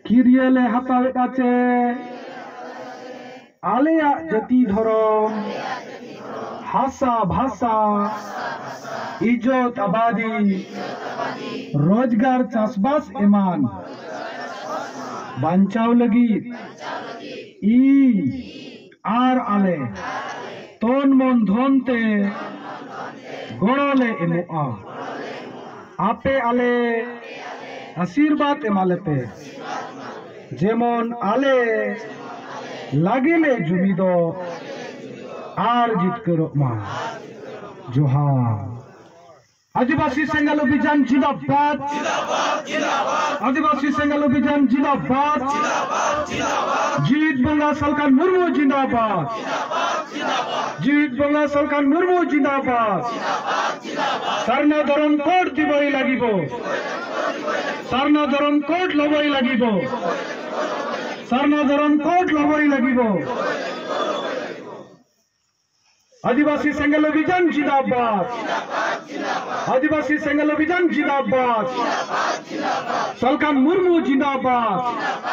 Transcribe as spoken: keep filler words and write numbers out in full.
ᱠᱤᱨᱭᱟᱹ ᱞᱮ ᱦᱟᱛᱟᱣᱮᱫᱼᱟ ᱪᱮ? ᱟᱞᱮᱭᱟᱜ ᱡᱟᱹᱛᱤ ᱫᱷᱚᱨᱚᱢ, ᱦᱟᱥᱟ ᱵᱷᱟᱥᱟ, ᱤᱡᱽᱡᱚᱛ ᱟᱵᱟᱫᱤ, ᱨᱳᱡᱽᱜᱟᱨ ᱪᱟᱥᱵᱟᱥ ᱮᱢᱟᱱ ᱵᱟᱧᱪᱟᱣ ᱞᱟᱹᱜᱤᱫ ᱤᱧ ᱟᱨ ᱟᱞᱮ ᱛᱚᱱ ᱢᱚᱱ ᱫᱷᱚᱱ ᱛᱮ ᱜᱚᱲᱚ ᱞᱮ ᱮᱢᱚᱜᱼᱟ᱾ ᱟᱯᱮ ᱟᱞᱮ ᱟᱥᱤᱨᱵᱟᱫᱽ ᱮᱢᱟᱞᱮᱯᱮ, ᱡᱮᱢᱚᱱ ᱟᱞᱮ ᱞᱟᱜᱮ ᱞᱮ ᱡᱩᱢᱤᱫᱚᱜ ᱟᱨ ᱡᱤᱛᱠᱟᱹᱨᱚᱜ ᱢᱟ᱾ ᱡᱚᱦᱟᱨ᱾ ᱟᱹᱫᱤᱵᱟᱹᱥᱤ ᱥᱮᱸᱜᱮᱞ ᱚᱵᱷᱤᱡᱟᱱ ᱡᱤᱱᱫᱟᱵᱟᱫ᱾ ᱟᱹᱫᱤᱵᱟᱹᱥᱤ ᱥᱮᱸᱜᱮᱞ ᱚᱵᱷᱤᱡᱟᱱ ᱡᱤᱱᱫᱟᱵᱟᱫ᱾ ᱡᱤᱛ ᱵᱚᱸᱜᱟ ᱥᱟᱞᱠᱷᱟᱱ ᱢᱩᱨᱢᱩ ᱡᱤᱱᱫᱟᱵᱟᱫ᱾ ᱡᱤᱛ ᱵᱚᱸᱜᱟ ᱥᱟᱞᱠᱷᱟᱱ ᱢᱩᱨᱢᱩ ᱡᱤᱱᱫᱟᱵᱟᱫ᱾ ᱥᱟᱨᱱᱟ ᱫᱷᱚᱨᱚᱢ ᱠᱳᱰ ᱫᱤᱵᱚᱭ ᱞᱟᱹᱜᱤᱵᱚ᱾ ᱥᱟᱨᱱᱟ ᱫᱷᱚᱨᱚᱢ ᱠᱳᱰ ᱞᱚᱵᱚᱭ ᱞᱟᱹᱜᱤᱵᱚ᱾ ᱥᱟᱨᱱᱟ ᱫᱷᱚᱨᱚᱢ ᱠᱳᱰ ᱞᱚᱵᱚᱭ ᱞᱟᱹᱜᱤᱵᱚ᱾ ᱟᱹᱫᱤᱵᱟᱹᱥᱤ ᱥᱮᱸᱜᱮᱞ ᱚᱵᱷᱤᱡᱟᱱ ᱡᱤᱱᱫᱟᱵᱟᱫ᱾ ᱟᱹᱫᱤᱵᱟᱹᱥᱤ ᱥᱮᱸᱜᱮᱞ ᱚᱵᱷᱤᱡᱟᱱ ᱡᱤᱱᱫᱟᱵᱟᱫ᱾ ᱥᱟᱞᱠᱷᱟᱱ ᱢᱩᱨᱢᱩ ᱡᱤᱱᱫᱟᱵᱟᱫ᱾